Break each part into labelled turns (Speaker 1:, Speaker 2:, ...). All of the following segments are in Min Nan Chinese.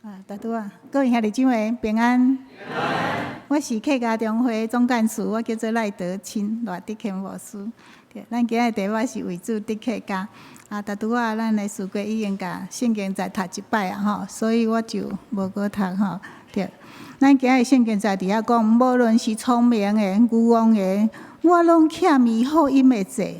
Speaker 1: 啊，大拄啊，各位兄弟姊妹平安。我是客家中會總幹事，我叫做賴德清賴德謙牧師。對，咱今日題目是為主得客家。啊，頭拄仔咱的司機已經共聖經節讀一擺啊吼，所以我就無閣讀吼。對，咱今日聖經節佇遐講，無論是聰明的、愚戇的，我攏欠伊福音的債。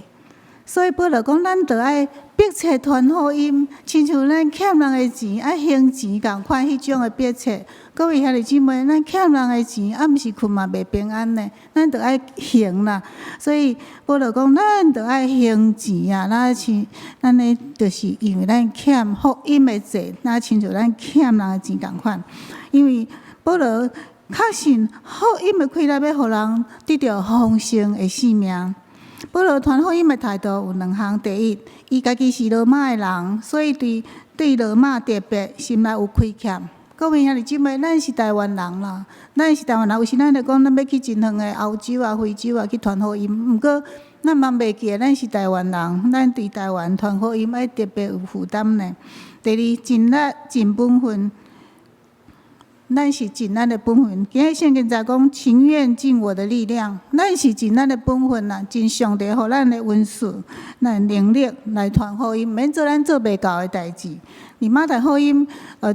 Speaker 1: 所以保羅講，咱著愛迫切傳福音，親像咱欠人的錢，愛還錢仝款彼種的迫切。各位兄弟姊妹，咱欠人的錢，暗時睏嘛袂平安呢，咱著愛還啦。所以保羅講，咱著愛還錢啊！咱像咱呢，就是因為咱欠福音的債，若親像咱欠人的錢仝款。因為保羅確信福音的氣力欲予人得著豐盛的生命。保羅傳福音的態度有兩項：第一，伊家己是羅馬的人，所以對羅馬特別心內有虧欠。各位兄弟姊妹，咱是台灣人啦，咱是台灣人，有時咱就講咱欲去真遠的歐洲啊、非洲啊去傳福音，毋過咱嘛袂記得咱是台灣人，咱對台灣傳福音愛特別有負擔呢。第二，盡力盡本分。咱是盡咱的本分。今日聖經在講，情願盡我的力量。咱是盡咱的本分啦，盡上帝予咱的恩賜、咱能力來傳福音，免做咱做袂到的代誌。佇馬太福音，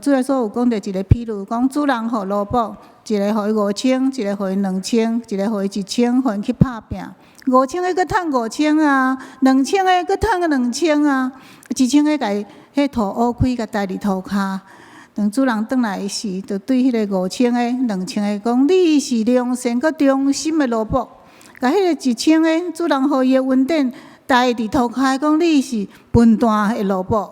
Speaker 1: 主耶穌有講著一個譬喻，講主人予奴僕，一個予伊5千，一個予伊2千，一個予伊1千，予𪜶去拍拚。5千个閣趁五千啊，兩千个閣趁兩千啊，1千个共彼土挖開，共刣佇塗跤。當主人轉來時，就對彼个5千个、2千个講：你是良善閣忠心的奴僕。共彼个1千个，主人予伊的恩典刣佇塗跤，講你是笨蛋的奴僕。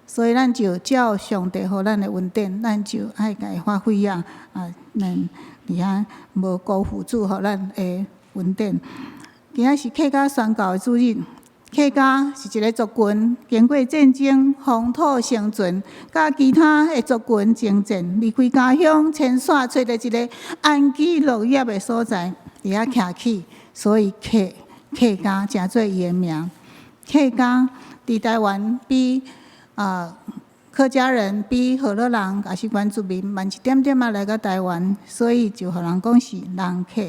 Speaker 1: 所以咱就照上帝予咱的恩典，咱就愛共伊發揮啊！啊，咱佇遐無辜負主予咱的恩典。今仔是客家宣教的主日。客家是一个族群，經過戰爭、風土生存，佮其他的族群爭戰，離開家鄉，遷徙，揣著一个安居樂業的所在，佇遐徛起，所以客家成做伊的名。客家佇台灣比客家人比河洛人，抑是原住民慢一點點仔來到台灣，所以就予人講是人客。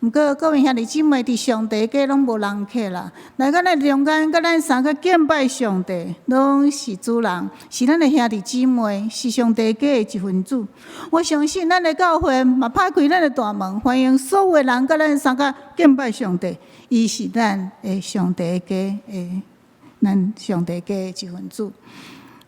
Speaker 1: 毋過各位兄弟姊妹，佇上帝家攏無人客啦。來到咱中間，佮咱相共敬拜上帝，攏是主人，是咱的兄弟姊妹，是上帝家的一份子。我相信咱的教會嘛拍開咱的大門，歡迎所有的人佮咱相共敬拜上帝。伊是咱的上帝家的，咱上帝家的一份子。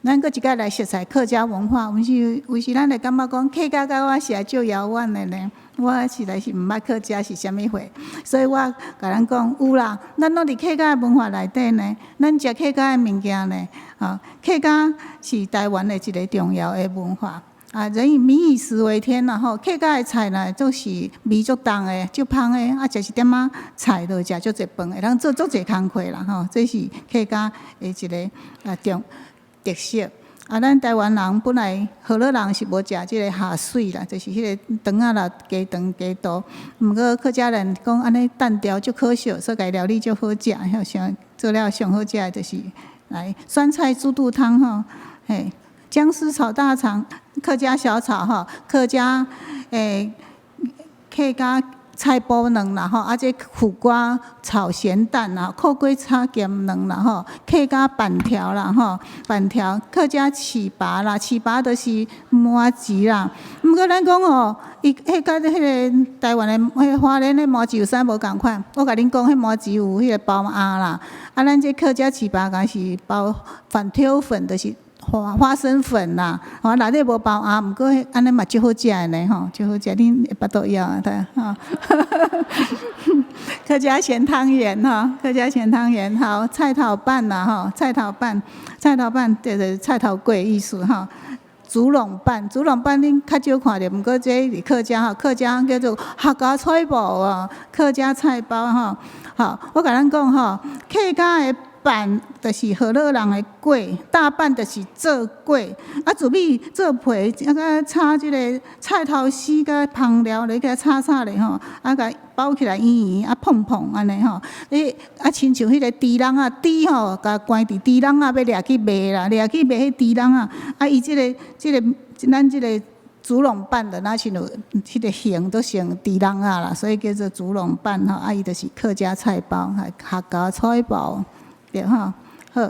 Speaker 1: 咱閣一擺來熟悉客家文化，有時咱會感覺講客家佮我是會足遙遠的呢。我實在是毋捌客家是啥物貨，所以我共咱講有啦，咱攏佇客家的文化內底呢，咱食客家的物件呢，啊，客家是台灣的一个重要的文化。啊，人以民以食為天啦吼，客家的菜呢，總是味足重的、足芳的，啊，食一點仔菜就食足濟飯，會當做足濟工課啦吼。這是客家的一个重特色。啊，咱台灣人本來河洛人是無食這个蝦水啦，就是彼个腸仔啦，雞腸雞肚。毋過客家人講按呢單調足可惜，所以共料理足好食，上做了上好食的就是來酸菜豬肚湯吼，嘿，薑絲炒大腸，客家小炒吼，客家菜脯卵啦吼，啊這苦瓜炒鹹蛋啦，苦瓜炒鹹卵啦吼，客家板條啦吼，板條，客家糍粑啦，糍粑就是麻糬啦。毋過咱講吼，伊彼佮彼个台灣的彼花蓮的麻糬有啥無仝款？我共恁講，彼麻糬有彼个包餡啦，啊，咱這客家糍粑敢是包反挑粉，就是花生粉啦，吼，內底無包餡，毋過按呢嘛足好食的呢吼，足好食，恁會腹肚枵啊？對吼。客家鹹湯圓吼，客家鹹湯圓，好，菜頭粄啦吼，菜頭粄，菜頭粄就是菜頭粿意思吼。竹籠粄，竹籠粄恁較少看著，毋過這是客家吼，客家叫做客家菜脯啊，客家菜包吼。好，我共咱講吼，客家的。粄就是河洛人的粿，大粄就是做粿，啊，糯米做皮，啊，佮炒這个菜頭絲佮芳料來共炒炒咧吼，啊，共包起來圓圓啊膨膨按呢吼，你啊親像彼個豬籠仔，豬吼，共關佇豬籠仔欲掠去賣啦，掠去賣彼豬籠仔，啊，伊這个這个咱這个竹籠粄的，若像彼个形都像豬籠仔啦，所以叫做竹籠粄吼，啊，伊就是客家菜包，客家菜包，對吼。好，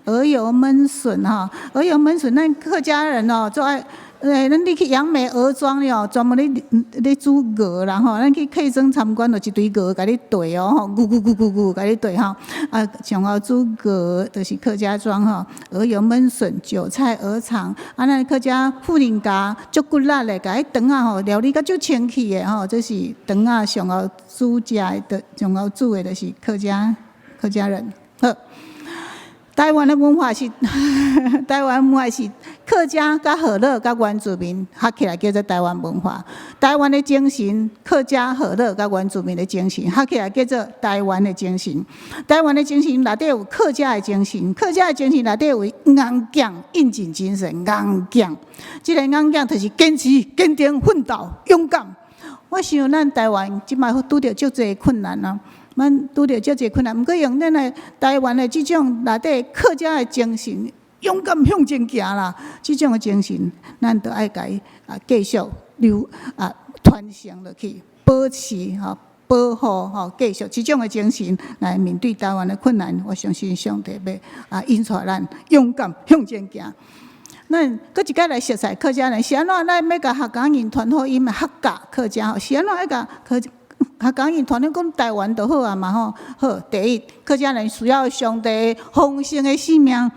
Speaker 1: 鵝油燜筍吼，鵝油燜筍，咱客家人哦，做愛，咱你去楊梅鵝莊了，專門咧咧煮鵝啦吼，咱去客莊參觀，就一堆鵝共你綴哦吼，咕咕咕咕咕共你綴吼，啊，上後煮鵝就是客家莊吼，鵝油燜筍、韭菜鵝腸，啊，咱客家婦人家足骨力的，共彼腸仔吼料理甲足清氣的吼，這是腸仔上後煮食的，上後煮的就是客家人，好。台灣文化是客家佮河洛佮原住民合起來叫做台灣文化。台灣的精神，客家、河洛佮原住民的精神合起來叫做台灣的精神。台灣的精神內底有客家的精神，客家的精神內底有剛強、韌勁精神，剛強。這个剛強就是堅持、堅定、奮鬥、勇敢。我想咱台灣這擺拄著足濟困難啊。咱拄著足濟困難，毋過用咱的台灣的這種內底客家的精神，勇敢向前行啦，這種的精神，咱著愛共伊啊繼續留啊傳承落去，保持吼保護吼，繼續這種的精神來面對台灣的困難。我相信上帝欲啊引帶咱勇敢向前行。咱閣一擺來熟似客家人是按怎？咱欲共客家人傳福音，客家客家吼是按怎愛共客客家人傳講台灣就好啊嘛吼。好，第一，客家人需要上帝豐盛的生命。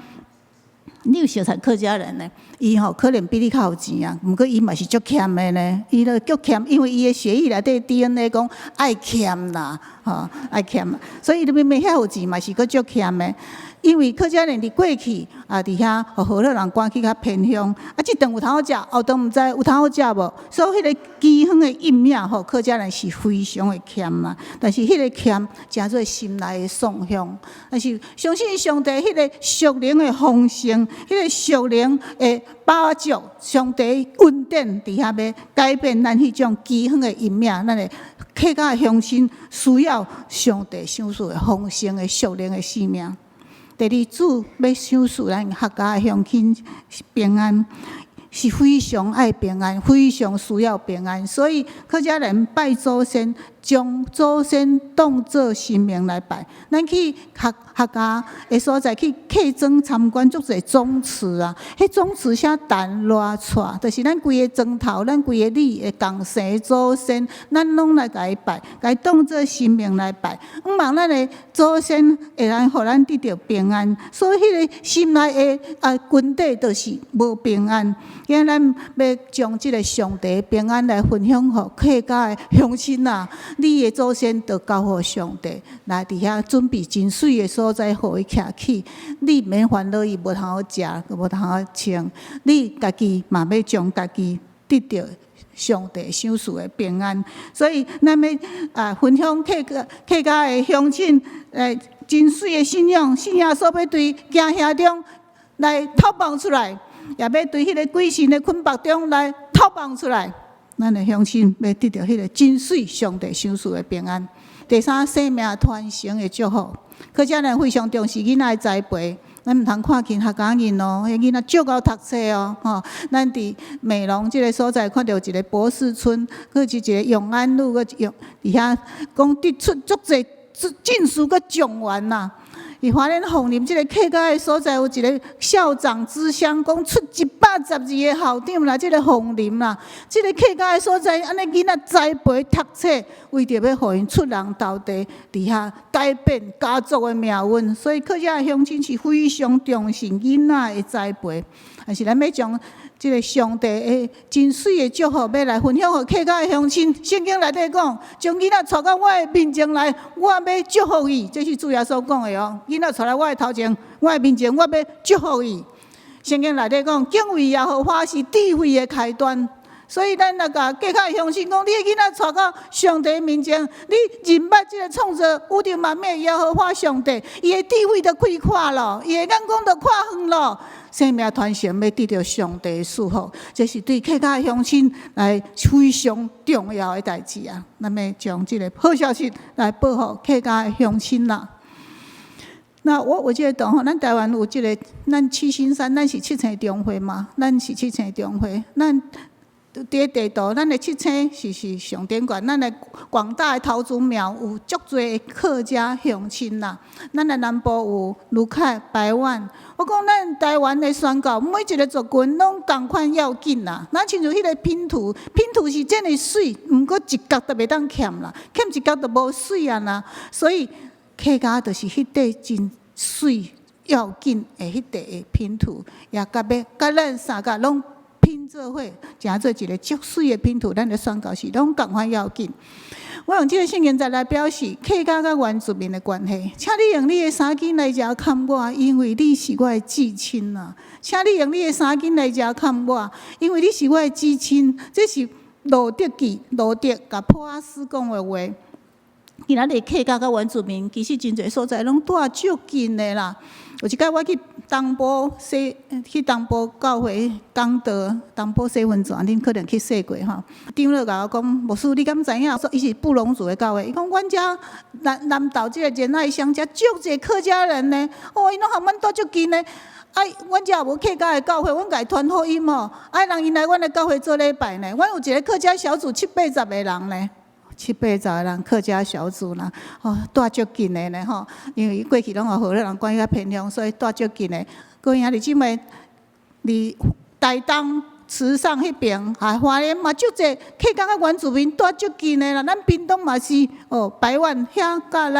Speaker 1: 你有熟似客家人呢？伊吼可能比你較有錢啊，毋過伊嘛是足儉的呢。伊就足儉，因為伊的血液內底 DNA 講愛儉啦，吼愛儉，所以伊明明遐有錢，嘛是閣足儉的。因為客家人佇過去啊，佇遐予河洛人趕去較偏鄉，啊，這頓有通好食，後頓毋知有通好食無。所以彼个饑荒的陰影吼，客家人是非常的儉啊。但是彼个儉成做心內的創傷。但是相信上帝彼个屬靈的豐盛，彼个屬靈的飽足，上帝恩典佇遐欲改變咱彼種饑荒的陰影，咱的客家鄉親需要上帝賞賜的豐盛的屬靈的生命。第二，主欲賞賜咱客家的鄉親平安，是非常愛平安，非常需要平安。所以客家人拜祖先，將祖先當做神明來拜。咱去客客家的所在去客莊參觀，足濟宗祠啊！彼宗祠寫陳賴蔡，就是咱規个莊頭，咱規個里的共姓祖先，咱攏來共伊拜，共伊當做神明來拜。向望咱的祖先會來予咱得著平安。所以彼个心內的啊根底就是無平安。今咱欲將這个上帝平安來分享予客家的鄉親啊！你的祖先就交予上帝，來佇遐準備真媠的所在，予伊徛起。你免煩惱伊無通好食，無通好穿，你家己嘛欲將家己得著上帝賞賜的平安。所以咱欲啊分享客家的鄉親，真媠的信仰，信耶穌欲對驚嚇中來透放出來，也欲對彼个鬼神的捆縛中來透放出來。咱的鄉親欲得著彼个真媠上帝賞賜的平安。第三，生命傳承的祝福。客家人非常重視囡仔的栽培，咱毋通看輕客家人哦，彼囡仔足𠢕讀冊哦，吼。咱佇美濃這个所在看著一个博士村，閣是一个永安路，閣永佇遐講得出足濟進士閣狀元啦。佇花蓮鳳林這个客家的所在，有一个校長之鄉，講出112個校長啦。這个鳳林啦，這个客家的所在，按呢囡仔栽培讀冊，為著欲予𪜶出人頭地，佇遐改變家族的命運。所以客家的鄉親是非常重視囡仔的栽培。但是咱欲將這个上帝的真媠的祝福，欲來分享予客家的鄉親。聖經內底講，將囡仔帶到我的面前來，我欲祝福伊。這是主耶穌講的哦。囡仔帶來我的頭前，我的面前，我欲祝福伊。聖經內底講，敬畏耶和華是智慧的開端。所以咱若共客家鄉親講，你的囡仔帶到上帝面前，你認捌這個創造宇宙萬物的耶和華上帝，伊的智慧就開闊咯，伊的眼光就看遠咯，生命傳承欲得著上帝的祝福，這是對客家鄉親來非常重要的代誌啊！咱欲將這个好消息來報予客家鄉親啦。那我這個同學，咱台灣有這个，咱七星山，咱是七星中會嘛，咱是七星中會，咱佇咧地圖，咱的七星是上頂懸，咱的廣大的頭祖廟有足濟客家鄉親啦。咱的南部有魯凱、百萬。我講咱台灣的宣教，每一个族群攏仝款要緊啦。咱親像彼个拼圖，拼圖是真的媠，毋過一角都袂當欠啦，欠一角就無媠啊啦。所以客家就是彼塊真媠要緊的彼塊的拼圖，也共欲共咱三角攏拼做伙，成做一个足媠的拼圖。咱的宣教是攏仝款要緊。我用這个聖經節來表示客家佮原住民的關係。請你用你的衫巾來遮崁我，因為你是我的至親啊！請你用你的衫巾來遮崁我，因為你是我的至親。這是路得記，路得共波阿斯講的話。今仔日客家佮原住民，其實真濟所在攏蹛足近的啦。有一擺我去東埔西，去東埔教會講道，東埔洗溫泉，恁可能去洗過吼。長老共我講，牧師你敢知影？伊是布農族的教會，伊講阮遮南南投這个仁愛鄉遮足濟客家人呢。哦，𪜶攏和阮蹛足近的。啊，阮遮也無客家的教會，阮共伊傳福音吼。啊，人𪜶來阮的教會做禮拜呢。阮有一个客家小組七八十个人呢。七八十个人客家小組啦，吼，蹛足近的呢吼，因為過去攏予河洛人管較偏鄉，所以蹛足近的。各位兄弟姊妹，佇台東池上彼爿，啊，花蓮嘛足濟客家佮原住民蹛足近的啦。咱屏東嘛是哦，百萬遐佮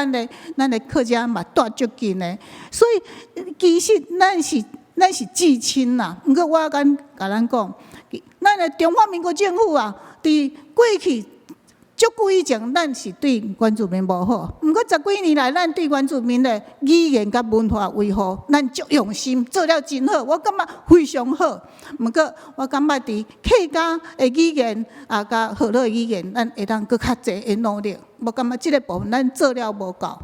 Speaker 1: 咱的客家嘛蹛足近的。所以其實咱是至親啦。毋過我敢共咱講，咱的中華民國政府啊，佇過去足久以前，咱是對原住民無好。毋過十幾年來，咱對原住民的語言佮文化維護，咱足用心，做了真好，我感覺非常好。毋過，我感覺佇客家的語言啊，佮河洛的語言，咱會當閣較濟的努力。我感覺這个部分咱做了無夠。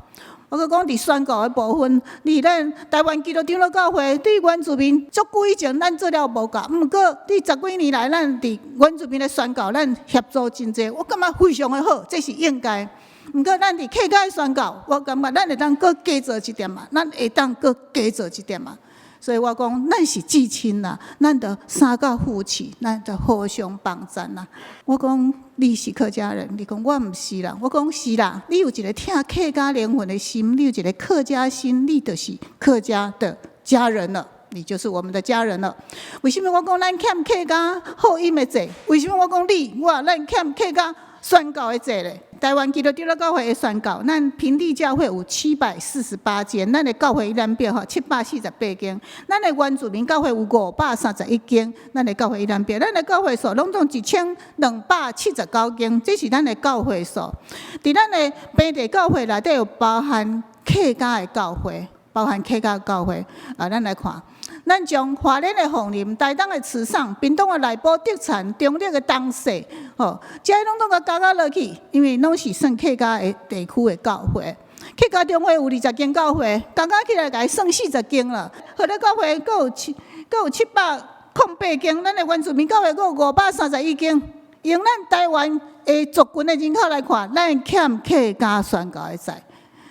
Speaker 1: 我閣講佇宣教的部分，佇咱台灣基督長老教會對原住民足久以前，咱做了無夠。毋過，佇十幾年來，咱佇原住民的宣教，咱協助真濟，我感覺非常的好，這是應該。毋過，咱佇客家的宣教，我感覺咱會當閣加做一點仔，咱會當閣加做一點仔。所以我講，咱是至親啦，咱著相佮扶持，咱著互相幫贊啦。我講你是客家人，你講我毋是啦。我講是啦，你有一个疼客家靈魂的心，你有一个客家心，你就是客家的家人了，你就是我們的家人了。為什麼我講咱欠客家福音的債？為什麼我講你我咱欠客家宣教的債咧？台灣基督長老教會的宣教，咱平地教會有748間，咱的教會一覽表吼748間。咱的原住民教會有531間，咱的教會一覽表，咱的教會數攏總1279間，這是咱的教會數。佇咱的平地教會內底有包含客家的教會，包含客家教會啊，咱來看。咱將花蓮的鳳林、台東的池上、屏東的內埔、竹田、中壢的東勢，吼，這些攏總共加加落去，因為攏是算客家的地區的教會。客家中會有20間教會，加加起來共伊算40間啦。河洛教會閣有708間，咱的原住民教會閣有531間。用咱台灣的族群的人口來看，咱欠客家宣教的債。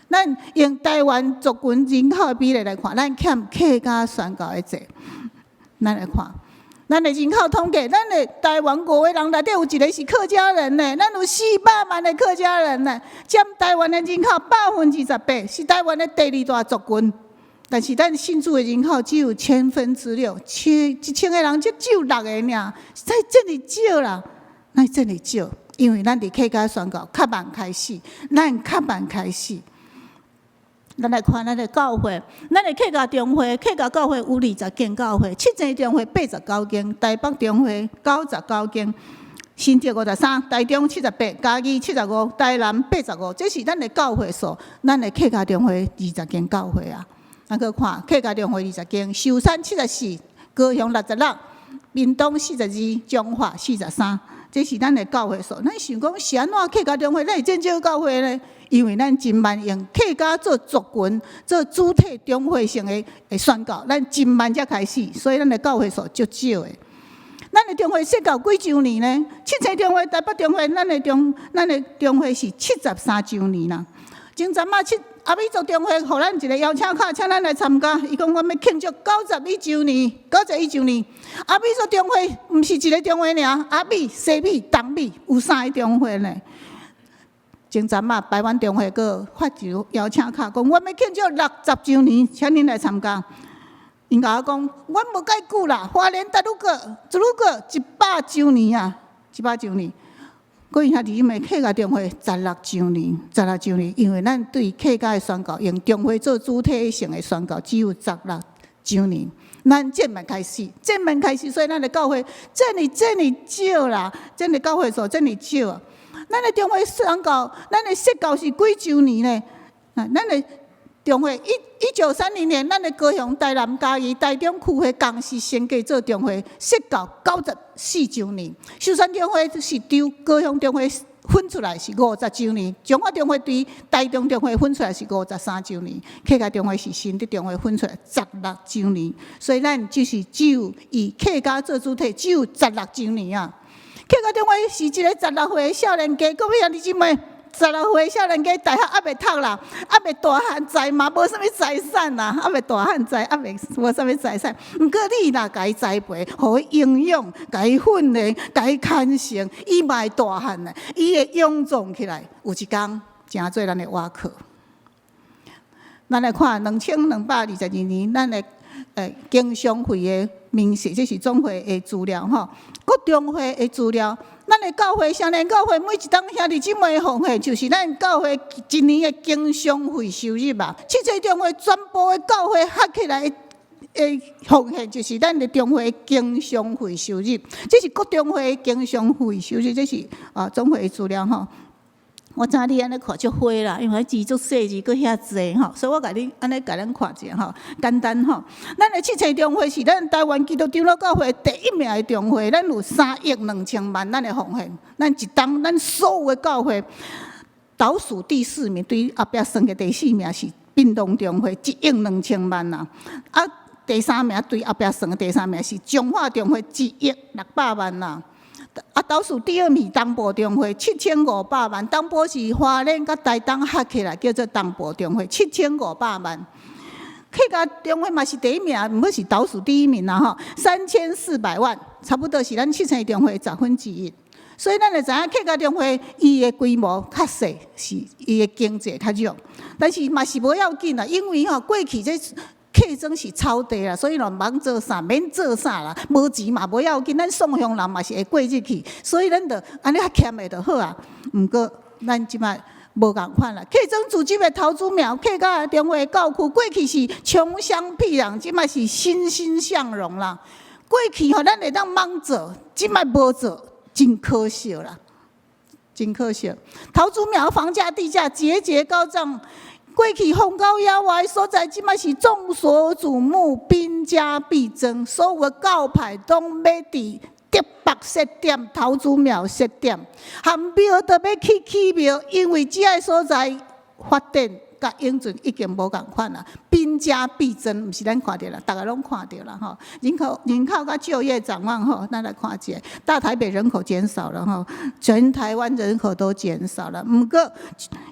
Speaker 1: 咱用台灣族群人口的比例來看，咱欠客家宣教的債。咱來看，咱的人口統計，咱的台灣五個人內底有一个是客家人呢，咱有400萬的客家人呢，佔台灣的人口28%，是台灣的第二大族群。但是咱信主的人口只有千分之六，千一千个人才只有六個爾，實在真的少啦，那真的少，因為咱佇客家宣教較慢開始，咱較慢開始。咱來看咱的教會，咱的客家中會、客家教會有20間教會，七星中會89間，台北中會99間，新竹53，台中78，嘉義75，台南85，這是咱的教會數。咱的客家中會20間教會啊，咱閣看客家中會20間，壽山74，高雄66。屏東42，彰化43，這是咱的教會數。咱想講是按怎客家中會，咱會這少教會呢？因為咱真慢用客家做族群、做主體中會性的宣告，咱真慢才開始，所以咱的教會數足少的。咱的中會設教幾週年呢？七星中會、台北中會，咱的中會是73週年啦。前陣仔七阿美族中會，予咱一個邀請卡，請咱來參加。伊講阮欲慶祝91週年，九十一週年。阿美族中會毋是一個中會爾，阿美、西美、東美有三个中會呢。前陣仔排灣中會閣發一個邀請卡，講阮欲慶祝60週年，請恁來參加。𪜶共我講，阮無蓋久啦，花蓮太魯閣、太魯閣100週年啊，100週年。各位兄弟姊妹，客家中會十六週年，十六週年，因為咱對客家的宣告，用中會做主體性的宣告，只有十六週年。咱這慢開始，這慢開始，所以咱的教會這爾這爾少啦，這爾教會數這爾少。咱的中會宣告，咱的設教是幾週年呢？啊，咱的中會1930年，咱的高雄、台南、嘉義、台中區會共時升格做中會，設教94週年。壽山中會是佇高雄中會分出來是50週年，彰化中會佇台中中會分出來是53週年，客家中會是新竹中會分出來十六週年，所以咱就是只有以客家做主體，只有十六週年啊。客家中會是一个十六歲的少年家，各位兄弟姊妹，十六歲少年家大學猶未讀啦，猶未大漢在嘛，無啥物財產啦，猶未大漢在，猶未無啥物財產。毋過你若共伊栽培，予伊營養，共伊訓練，共伊牽成，伊嘛會大漢啦，伊會勇壯起來。有一工，成做咱的倚靠。咱來看2222年，咱的經商會的明細，這是總會的資料吼。各中會的資料，咱的教會、雙連教會每一冬兄弟姊妹的奉獻，就是咱教會一年的經商會收入啊。七星中會全部的教會合起來的奉獻，就是咱的中會經商會收入。這是各中會的經商會收入，這是啊總會的資料吼。我知影你按呢看足花啦，因為字足細字，閣遐濟吼，所以我共你按呢共咱看一下吼，簡單吼。咱的七星中會是咱台灣基督長老教會第一名的中會，咱有3億2千萬咱的奉獻，咱一冬咱所有的教會倒數第四名，對後壁算個第四名是屏東中會，1億2千萬啦。啊，第三名對後壁算的第三名是彰化中會，1億600萬啦。啊，倒數第二名東部中會7500萬，東部是花蓮佮台東合起來叫做東部中會，七千五百萬。客家中會嘛是第一名，毋過是倒數第一名啦吼，3400萬，差不多是咱七星中會1/10。所以咱會知影客家中會伊的規模較細，是伊的經濟較弱，但是嘛是無要緊啦，因為吼過去這客莊是草地啦，所以咯毋做啥，免做啥啦，無錢嘛無要緊，咱送鄉人嘛是會過日去，所以咱就按呢較儉的就好啊。毋過咱這擺無仝款啦，客莊組織的桃竹苗客家中會教區，過去是窮鄉僻壤，這擺是欣欣向榮啦。過去吼，咱會當猛做，這擺無做，真可惜啦，真可惜。桃竹苗房價地價節節高漲。過去荒郊野外的所在，這擺是眾所矚目，兵家必爭。所有的教派攏欲佇竹北設點、桃竹苗設點，含廟都欲去起廟，因為這个所在發展佮永春已經無仝款啦。兵家必爭，毋是咱看著啦，逐家攏看著啦吼。人口佮就業展望吼，咱來看一下。大台北人口減少了吼，全台灣人口都減少了。毋過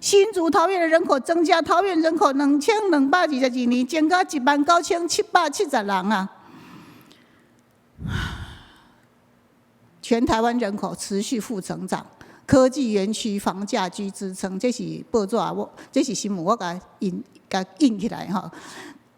Speaker 1: 新竹桃園的人口增加，桃園人口2222年增加19,770人啊。全台灣人口持續負成長。科技園區房價居支撐，這是報紙，我這是新聞，我共印共印起來吼。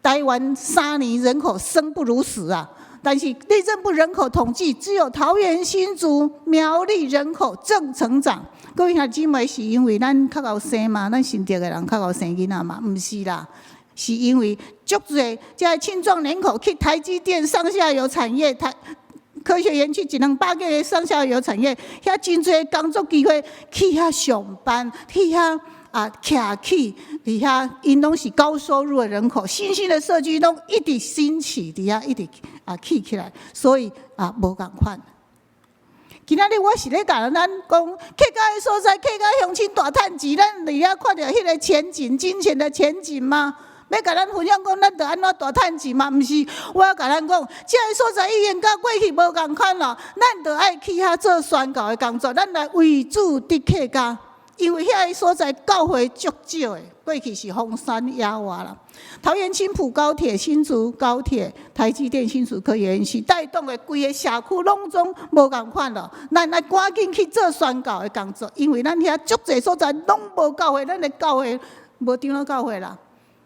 Speaker 1: 台灣3年人口生不如死啊！但是內政部人口統計，只有桃園、新竹、苗栗人口正成長。各位兄弟姊妹，是因為咱較𠢕生嘛？咱新竹的人較𠢕生囡仔嘛？毋是啦，是因為足濟這个青壯人口去台積電上下游產業台。科學園區一兩百個上下游產業，遐真濟工作機會去遐上班，去遐啊啊，徛起佇遐，𪜶攏是高收入的人口，新興的社區攏一直興起，佇遐一直啊起起來，所以啊無仝款。今仔日我是咧共咱講客家的所在，客家鄉親大趁錢，咱佇遐看著彼个前景，金錢的前景嗎？欲共咱分享講，咱著按怎大趁錢嗎？毋是，我欲共咱講，這个所在已經佮過去無仝款咯，咱著愛去遐做宣教的工作，咱來為主得客家，因為遐个所在教會足少的，過去是荒山野外啦。桃園青埔高鐵、新竹高鐵、台積電新竹科學園區帶動的規个社區攏總無仝款咯。咱愛趕緊去做宣教的工作，因為咱遐足濟所在攏無教會，咱的教會無長老教會啦。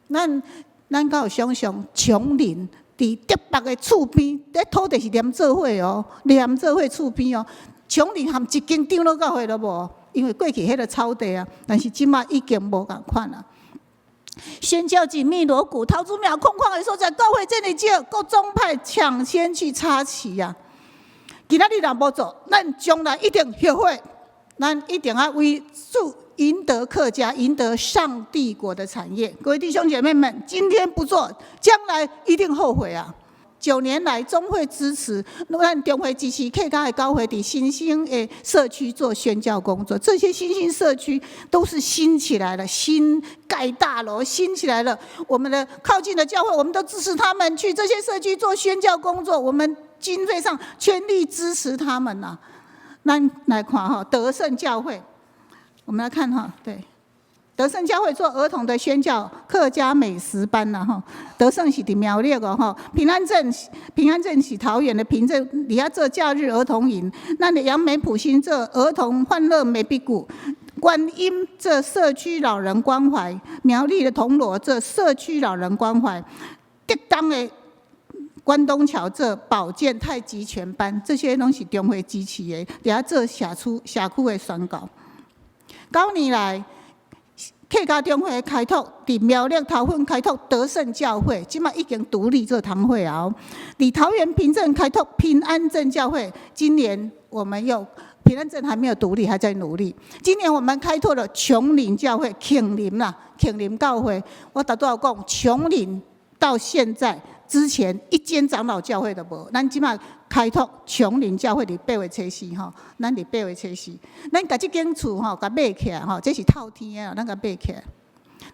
Speaker 1: 咱敢有想像芎林佇竹北的厝邊，這土地是連做伙哦，連做伙厝邊哦。芎林含一間長老教會都無，因為過去彼个草地啊，但是這馬已經無仝款啦。宣教緊密鑼鼓，桃竹苗空曠的所在，教會這麼少，各宗派搶先去插旗啊！今仔日若無做，咱將來一定後悔。咱一定愛為主贏得客家，贏得上帝國的產業。各位弟兄姐妹們，今天不做，將來一定後悔啊！9年來，中會支持，咱中會支持客家的教會佇新興的社區做宣教工作。這些新興社區都是新起來了，新蓋大樓，新起來了。我們的靠近的教會，我們都支持他們去這些社區做宣教工作。我們經費上全力支持他們吶。咱來看哈，得勝教會，我們來看哈，對。得勝教會做兒童的宣教，客家美食班啦吼。得勝是佇苗栗哦吼，平安鎮平安鎮是桃園的平鎮，佇遐做假日兒童營。咱的楊梅埔心做兒童歡樂美比谷，觀音做社區老人關懷，苗栗的銅鑼做社區老人關懷，竹東的關東橋做保健太極拳班，這些攏是中會支持的，佇遐做社區的宣教。9年來，客家中會開拓佇苗栗頭份開拓得勝教會，這馬已經獨立做堂會啊。佇桃園平鎮開拓平安鎮教會，今年我們又平安鎮還沒有獨立，還在努力。今年我們開拓了芎林教會，芎林啦，芎林教會。我頭拄仔講，芎林到現在之前一間長老教會都無，咱這馬開拓芎林教會佇八月初四吼，咱佇八月初四，咱共這間厝吼，共買起來吼，這是透天的，咱共買起來。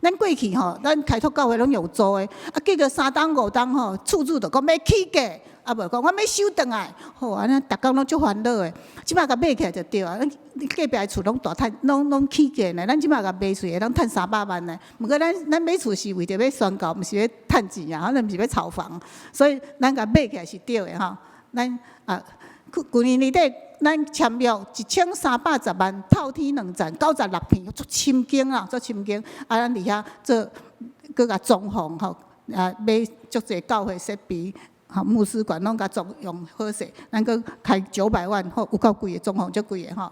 Speaker 1: 咱過去吼，咱開拓教會攏用租的，啊，結果3冬5冬吼，厝主就講欲起價，啊無講我欲收轉來，好按呢，逐工攏足煩惱的。這馬共買起來就對啊，咱隔壁的厝攏大趁，攏起價呢。咱這馬共賣出去，會當趁300萬呢。毋過咱買厝是為著欲宣教，毋是欲趁錢啊，咱毋是欲炒房，所以咱共買起來是對的吼。咱啊，舊年年底咱簽約1310萬，透天兩層，96坪，足深間啊，足深間。啊，咱佇遐做，閣共裝潢吼，啊，買足濟教會設備，吼，牧師館攏共裝用好勢，咱閣開900萬，吼，有夠貴的，裝潢足貴的吼。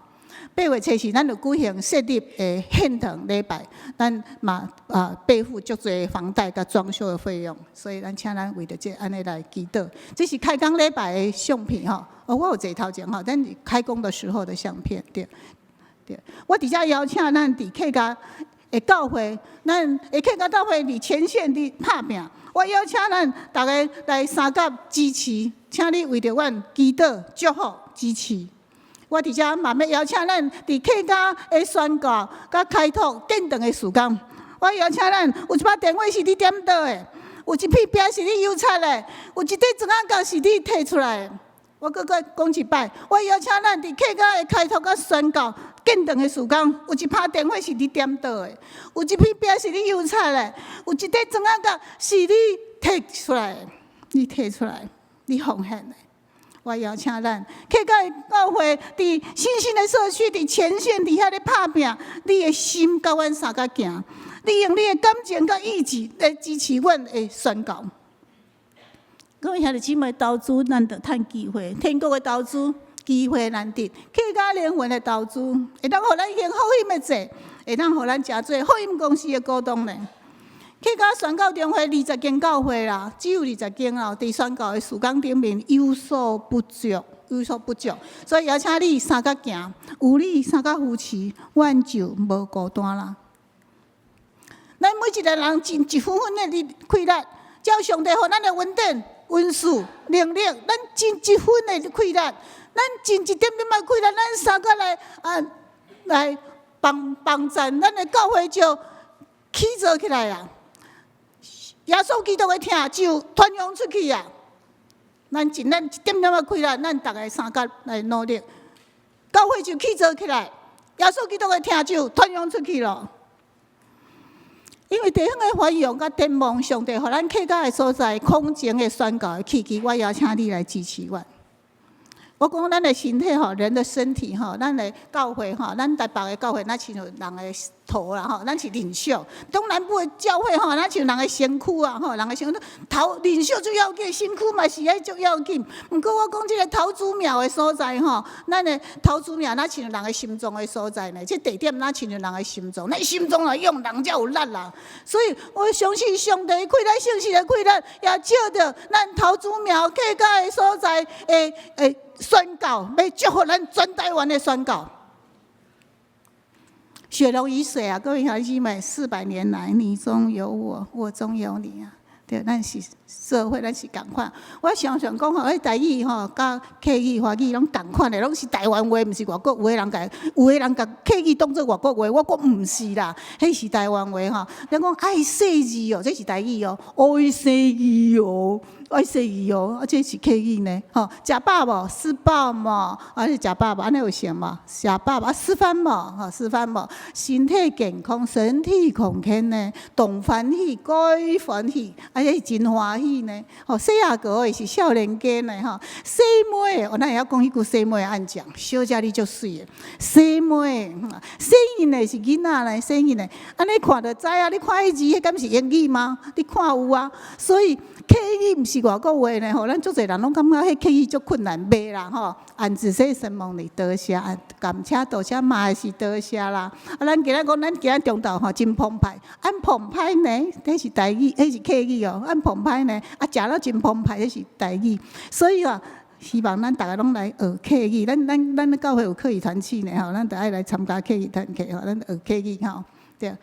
Speaker 1: 八月初四，咱就舉行設立的獻堂禮拜，咱嘛啊背負足濟房貸佮裝修的費用，所以咱請咱為著這按呢來祈禱。這是開工禮拜的相片吼，哦，我有坐頭前吼，咱開工的時候的相片，對對。我佇遮邀請咱佇客家的教會，咱的客家教會佇前線佇拍拚。我邀請咱逐家來相佮支持，請你為著阮祈禱、祝福、支持。我佇遮嘛欲邀請咱佇客家的宣教佮開拓建堂的事工。我邀請咱有一擺電火是你點著的，有一片壁是你油漆的，有一塊磚仔角是你提出來的。我閣閣講一擺，我邀請咱佇客家的開拓佮宣教建堂的事工，有一擺電火是你點著的，有一片壁是你油漆的，有一塊磚仔角是你提出來的，你提出來，你奉獻的。我邀請咱客家的教會佇新興的社區，佇前線佇遐咧拍拚，你的心佮阮相佮行，你用你的感情佮意志來支持阮的宣教。各位兄弟姊妹，投資難得趁機會，天國的投資機會難得，客家靈魂的投資會當予咱行福音的債，會當予咱成做福音公司的股東呢。客家宣教中會20間教會啦，只有二十間哦，佇宣教的事工頂面有所不足，有所不足，所以邀請你相佮行，有你相佮扶持，阮就無孤單啦。咱每一个人盡一分分的力氣力，照上帝予咱的恩典、恩賜、能力，咱盡一分的氣力，咱盡一點點的氣力，咱相共來啊來幫幫贊，咱的教會就起造起來啦。耶穌基督的疼就傳揚出去啊！咱盡咱一點點的氣力，咱逐个相共來努力，教會就起造起來，耶穌基督的疼就傳揚出去咯。因為地方的繁榮佮展望，上帝予咱客家的所在，空前的宣教的契機，我邀請你來支持我。我講咱的身體吼，人的身體吼，咱的教會吼，咱台北的教會，若親像人的頭啦吼，咱是領袖。東南部的教會吼，若像人的身軀啊吼，人的身軀頭領袖最要緊，身軀嘛是愛足要緊。毋過我講這個頭子廟的所在吼，咱的頭子廟若親像人的心臟的所在呢，這地點若親像人的心臟，咱心臟若用人才有力啦。所以我相信上帝氣力、聖神的氣力，也借著咱頭子廟客家的所在會會宣告，欲祝福咱全台灣的宣告。血濃於水啊，各位兄弟姊妹，400年來，你中有我，我中有你啊。對，咱是社會，咱是仝款。我常常講吼，彼台語吼，佮客語、華語攏仝款的，攏是台灣話，毋是外國話。有的人共客語當做外國話，我講毋是啦，彼是台灣話吼。人講愛細膩哦，這是台語哦，愛細膩哦，愛細膩哦，啊，這是客語呢。吼，食飽無？吃飽無？啊，是食飽無？按呢有成無？食飽無？啊，食飯無？吼，食飯無？身體健康，身體康健呢？動歡喜，該歡喜，啊，這真歡喜呢。吼，細阿哥的是少年家呢，吼，細妹，我咱會曉講彼句細妹按講，小姐你足媠的，細妹，細囡的是囡仔呢，細囡的，按呢看就知啊，你看彼字，彼敢是英語嗎？你看有啊，所以客語毋是外國話呢，吼，咱足濟人攏感覺彼客語足困難，袂啦吼。按仔細承蒙你多謝，感謝多謝嘛是多謝啦。啊，咱今仔講，咱今仔中晝吼真澎湃，按澎湃呢，彼是台語，彼是客語哦。按澎湃呢，啊，食了真澎湃，彼是台語。所以啊，希望咱逐个攏來學客語。咱教會有客語團契呢，吼，咱著愛來參加客語團契吼，咱學客語吼，對。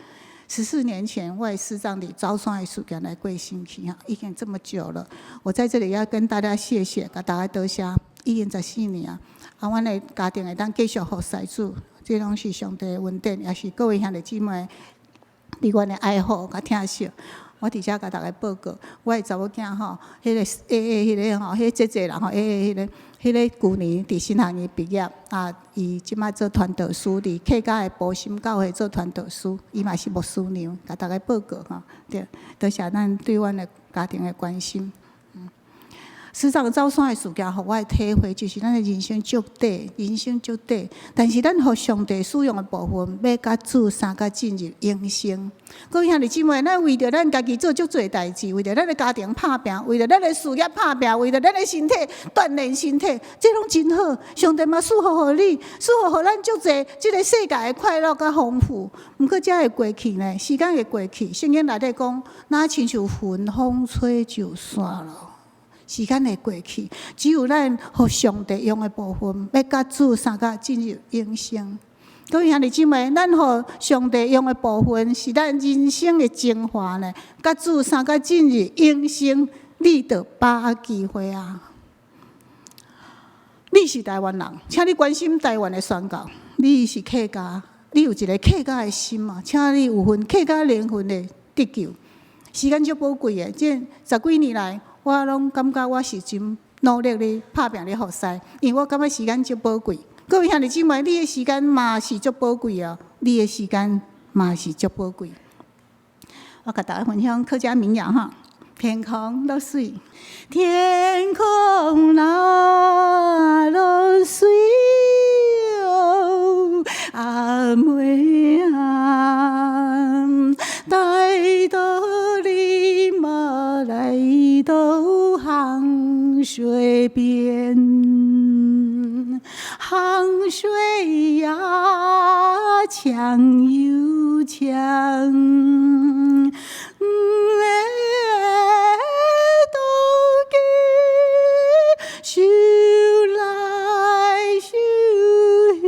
Speaker 1: 14年前，我的師長佇走山的事件來過身去哈，已經這麼久了。我在這裡要跟大家謝謝，共大家多謝，已經14年啊。啊，阮的家庭會當繼續服侍主，這攏是上帝的恩典，也是各位兄弟姊妹對阮的愛護佮疼惜。我佇遮共大家報告，我的查某囝吼，彼個 A A 彼個吼，彼個姐姐啦吼，A A 彼個，彼個舊年佇神學院畢業，啊，伊這擺做傳道師，佇客家的埔心教會做傳道師，伊嘛是牧師娘，共大家報告吼，對，多謝咱對阮的家庭的關心。師長走山的事件，予我的體會就是，咱的人生足短，人生足短。但是咱予上帝使用的部分，欲佮主相佮進入永生。各位兄弟姊妹，咱為著咱家己做足濟代誌，為著咱的家庭拍拚，為著咱的事業拍拚，為著咱的身體鍛鍊身體，這攏真好。上帝嘛賜福予你，賜福予咱足濟這个世界的快樂佮豐富。毋過這會過去呢，時間會過去。聖經內底講，若親像雲風吹就散了。時間會過去，只有咱予上帝用的部分，欲佮主相佮進入永生。各位兄弟姊妹，咱予上帝用的部分，是咱人生的精華呢。佮主相佮進入永生，你著把握機會啊！你是台灣人，請你關心台灣的宣教。你是客家，你有一个客家的心啊，請你有份客家靈魂的得救。時間足寶貴的，這十幾年來，我攏感覺我是真努力咧拍拚咧服侍，因為我感覺時間足寶貴。各位兄弟姊妹，你的時間嘛是足寶貴哦，你的時間嘛是足寶貴。我共大家分享客家民謠哈，天空落水，天空若落水哦，阿妹啊，帶到你嘛來到杭水邊，杭水呀，強又強，哎，都給修來修去。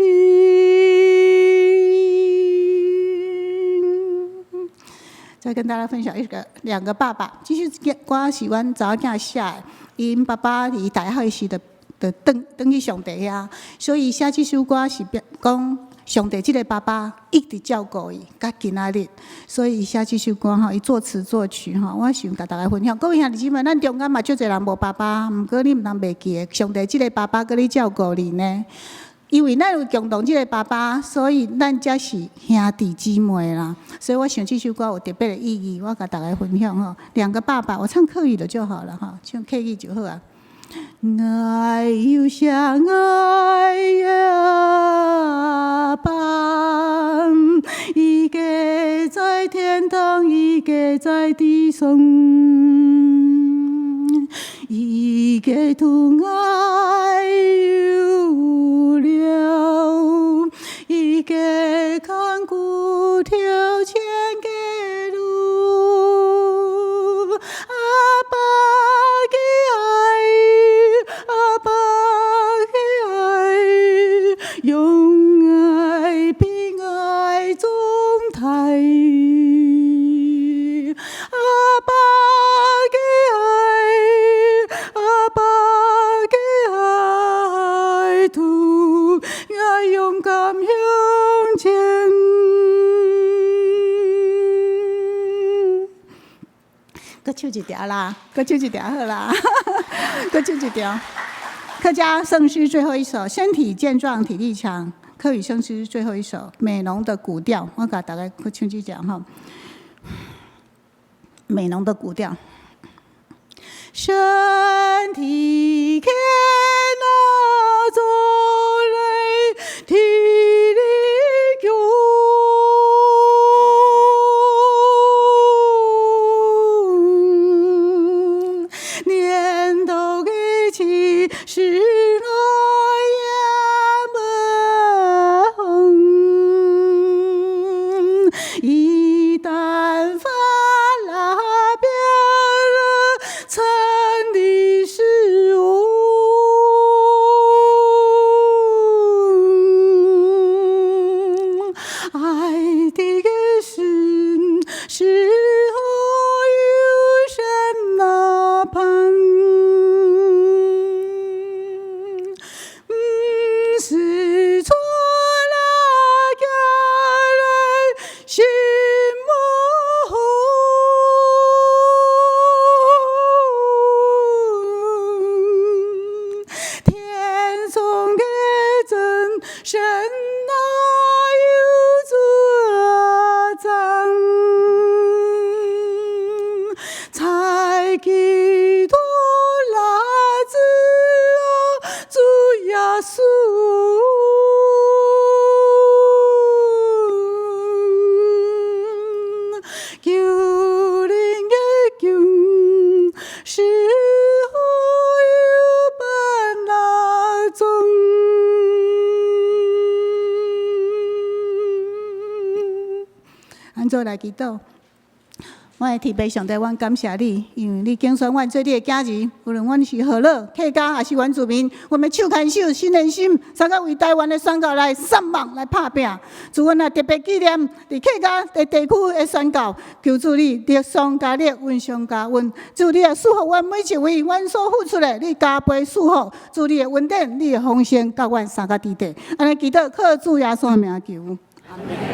Speaker 1: 再跟大家分享一個兩個爸爸，這首歌是阮查某囝寫的，𪜶爸爸佇大學時就轉轉去上帝遐，所以寫這首歌是講上帝這个爸爸一直照顧伊，佮今仔日，所以伊寫這首歌吼，伊作詞作曲吼，我想共大家分享。各位兄弟姊妹，咱中間嘛足濟人無爸爸，毋過你毋通袂記得，上帝這个爸爸閣咧照顧你呢。因為咱有共同這个爸爸，所以咱才是兄弟姊妹啦。所以我想這首歌有特別的意義，我共大家分享吼。兩個爸爸，我唱客語的就好了哈，唱客語就好啊。愛有相愛的阿爸，一個在天堂，一個在地上，一個疼愛有了，一個看顧頭前的路，阿爸的愛，阿爸的愛，用愛平愛總代。阿爸的愛，阿爸的愛，拄愛勇敢向前。閣唱一條啦，閣唱一條好啦，閣唱一條。客家聖詩最後一首，身體健壯，體力強。客語聖詩最後一首，美濃的古調，我共大家閣唱這條吼。美濃的古調。身體健那做累，體力強。年頭的氣勢來也無一旦發了病了，慘的是我。愛的神是何有什麼盼？是錯了家人心無天上的真神哪有作戰？才基督拉子主耶穌，求恁的救是何有本那種？咱做來祈禱。我的天父上帝，阮感謝你，因為你揀選阮做你的囝兒，無論阮是河洛、客家，抑是原住民，阮欲手牽手、心連心，相共為台灣的宣告來散網來拍拚。主，阮也特別紀念佇客家的地區的宣告，求主你力上加力，恩上加恩。主你也賜福阮每一位，阮所付出的，你加倍賜福。主你的恩典，你的豐盛，佮阮三個弟弟。按呢祈禱，靠主耶穌的名求。阿們。